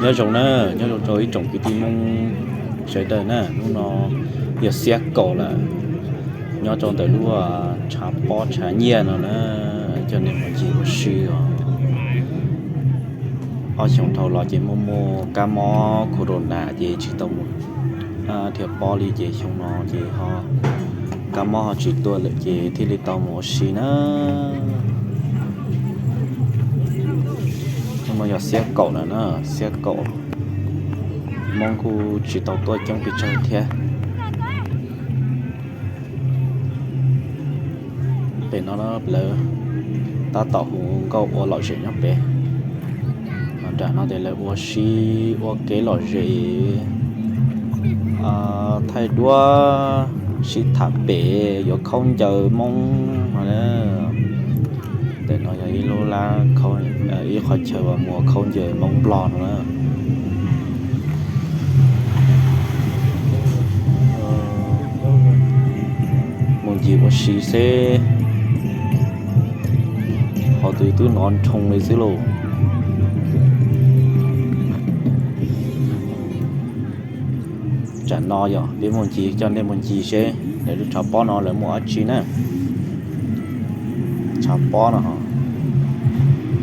Nyob zoo na, nyob zoo rau ib tsoom kwv tij Hmoob sawv daws na, hnub no yog xiab kaum lawm, nyob rau ntawm lub tshav pob tshav nyiaj no na, coj nej mus ncig ua si os. Ob xyoos dhau los ces muaj muaj kab mob corona ces tsis tau mus dhia pob li, ces xyoo no ces ho kab mob ho tsis tuaj lawm ces thiaj li tau mus ua si na. Hnub no yog xiab kaum lawm na, xiab kaum, Hmoob kuj tsis tau tuaj coob pes tsawg thiab. Pem no lawv tab tom hu nkauj ua lom zem nyob pem. Nram no ces lawv ua si ua kev lom zem, thaij duab, sib tham pem yuav khaub ncaws Hmoob no. Ntawm no yog ib lub lab, ib qhov chaw uas muag khaub ncaws Hmoob Nplog no na. Mus ncig ua si seb qhov twg twb hnov nroo li xwb lauj. Tsam no yog peb mus ncig, coj nej mus ncig seb lawv lub tshav pob no lawv muaj dab tsi na. Tshav pob no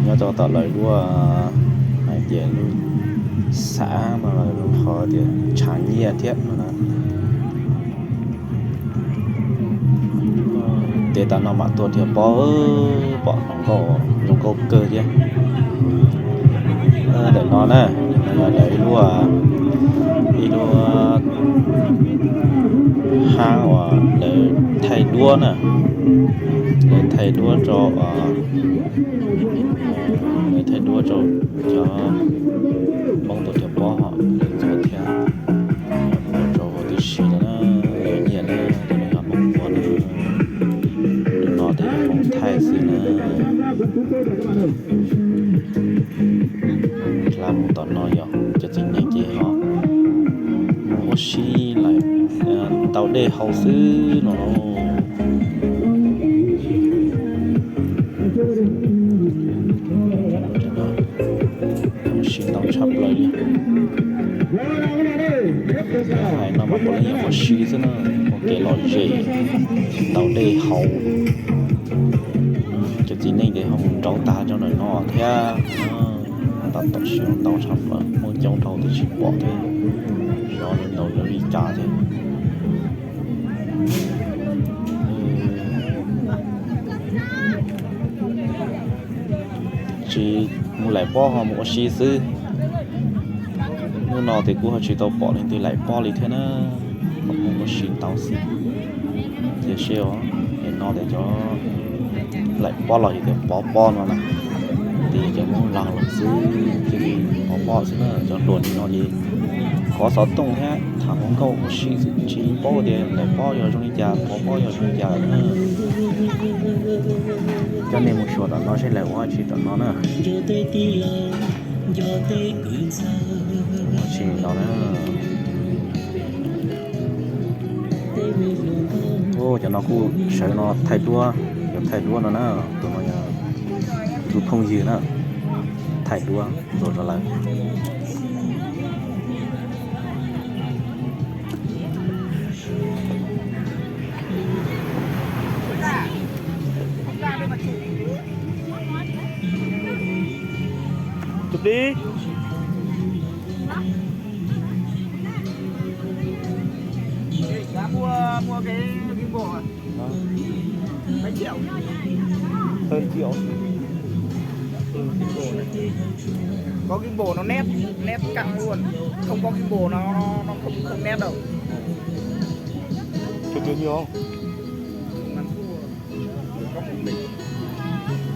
nyob rau tom lawv lub, hais tias lub xav no, lub qhov tias tshav nyiaj thiab no na. Ces tas no mam tuaj dhia pob, pom zoo nkauj kawg thiab. Ntawm no na, lawv ib lub, ib lub hab uas lawv thaij duab na, lawv thaij duab rau, lawv thaij duab rau cov Hmoob tuaj dhia pob ho lawv ntxuav thiab. Rau hauv tib si no na, lawv nyiam na, cov no yog Hmoob ua na, tus no ces yog Hmoob thaij xwb na. Hla mus tom no yog cov txiv neej ces ho mus ua si lawm, ntaus dej haus xwb no. Ua si ntau tshaj plaws li. Hais no mas puav leej yog ua si xwb na, ua kev lom zem, ntaus dej haus. Cov txiv neej ces ho mus nraud tag rau ntawm no thiab. Tab tom siv ntau tshaj plaws, Hmoob coob dhau twb tsis pom thiab, xyov lawv ntaus lawv li cas thiab. Tsis mus laim pob ho mus ua si xwb. Hnub no ces kuj ho tsis tau pom leej twg laim pob li thiab na, ho mus ua si ntau xwb. Tiam sis os, nim no ces cov laim pob los yog tias pov pob no na, ces cov Hmoob Lauj los xwb thiaj li pov pob xwb na. Cov hluas nim no ces kov xov tooj thiab tham hluas nkauj ua si xwb, tsis paub tias laim pob yog zoo li cas, pov pob yog zoo li cas lawm na. Coj nej mus xyuas tom no seb lawv ua dab tsi tom no na. Ua si no na. Cov no kuj sawv no thaij duab, yuav thaij duab no na. Tus no yog tus phooj ywg na, thaij duab ntxuav rau lawv. Chụp đi. Giá mua mua cái gimbal à? Hả? Mấy triệu? Hơn triệu. Có gimbal nó nét, nét căng luôn. Không có gimbal nó nó không không nét đâu. Chụp được nhiều không? Chung ngắn thua. Có một mình.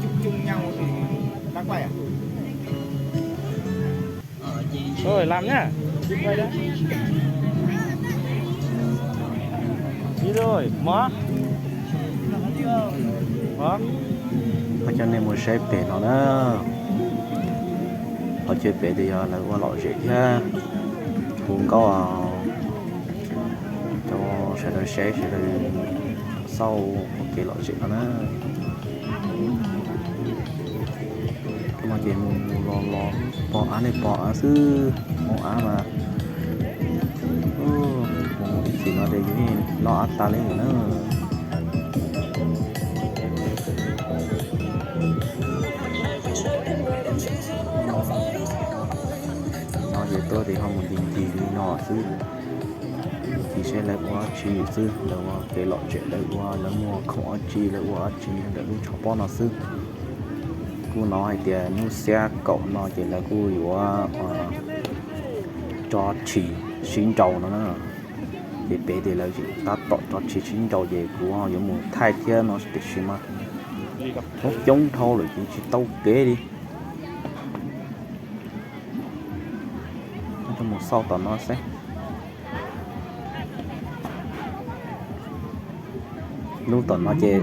Chụp chung nhau thì bác quay à? Rồi, làm nhá. Đi rồi, mở. Hả? Ho coj nej mus saib pem no na. Qhov chaw pem ces yog lawv ua lom zem thiab hu nkauj rau sawv daws saib, sawv daws xauj ua kev lom zem no na. Hnub no ces mus mus los los Av nej pom av xwb, hauv av mas mus ib chim no ces yus yeej loj av tas li na. No ces tuaj ces ho mus ncig ncig li no xwb, ncig seb lawv ua dab tsi xwb, lawv ua kev lom zem, lawv ua, lawv muag khoom dab tsi, lawv ua dab tsi ntawm lub tshav pob no xwb. Kuj hnov hais tias hnub xiab kaum no ces lawv kuj yuav tso tshis sib nraus no na. Ces pem ces lawv tseem tab tom tso tshis sib nraus ces kuv ho yuav mus thaij thiab no tiam sis mas coob coob dhau lawm ces tsis tau kev li. Mus xauj tom no seb. Lub tom no ces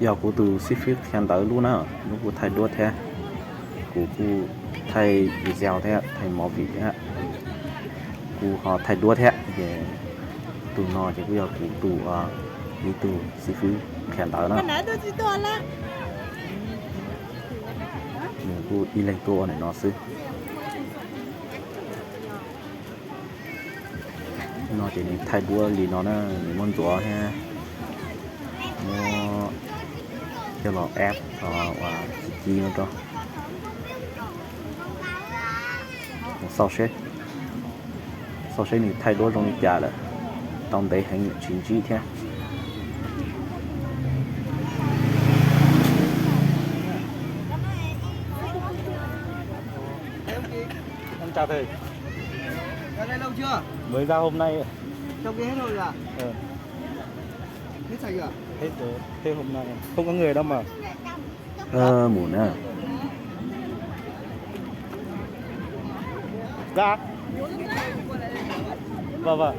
yog kuv tus xib fwb qhia ntawv lub na, lub kuj thaij duab thiab. Kuv kuj thaij video thiab, thaij movie thiab, kuj ho thaij duab thiab. Ces tus no ces kuj yog kuv tus, ib tug xib fwb qhia ntawv na. Nws kuj ib leeg tuaj ua ntawm no xwb. No ces nws thaij duab li no na, nws muab ntxuav thiab muab coj los eb, ua ci ci no rau. Xauj seb, xauj seb nws thaij duab zoo li cas lawm. Tau ntev heev tsis ntsib thiab. Em chào thầy. Mới ra hôm nay. Trong kia hết rồi à? Ờ. Hết sạch rồi à? Hết rồi. Thế hôm nay không có người đâu mà. Mus na. Dạ. Vâng, vâng.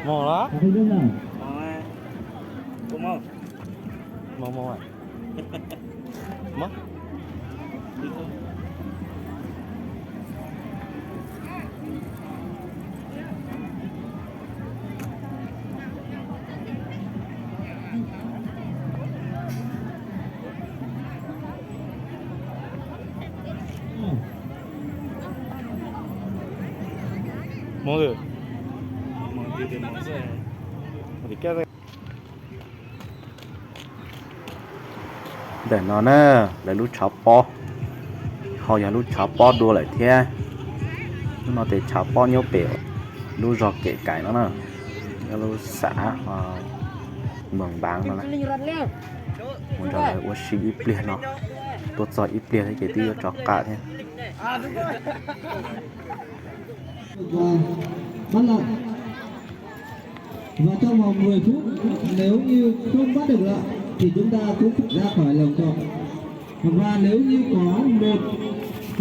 Mò đó. Mò. Mò, mò. Mò. Ntawm no na, lawv lub tshav pob, ho yog lub tshav pob dua lawm thiab. Lub no ces tshav pob nyob pem lub zog Kem Kaim no na, nyob lub xav Moos Npav no na. Mus nrog lawv ua si ib pliag no, tuaj txog ib pliag thiab ces twb yuav rov qab thiab. Và trong vòng mười phút, nếu như không bắt được lợn thì chúng ta cũng phải ra khỏi lồng trồng. Và nếu như có một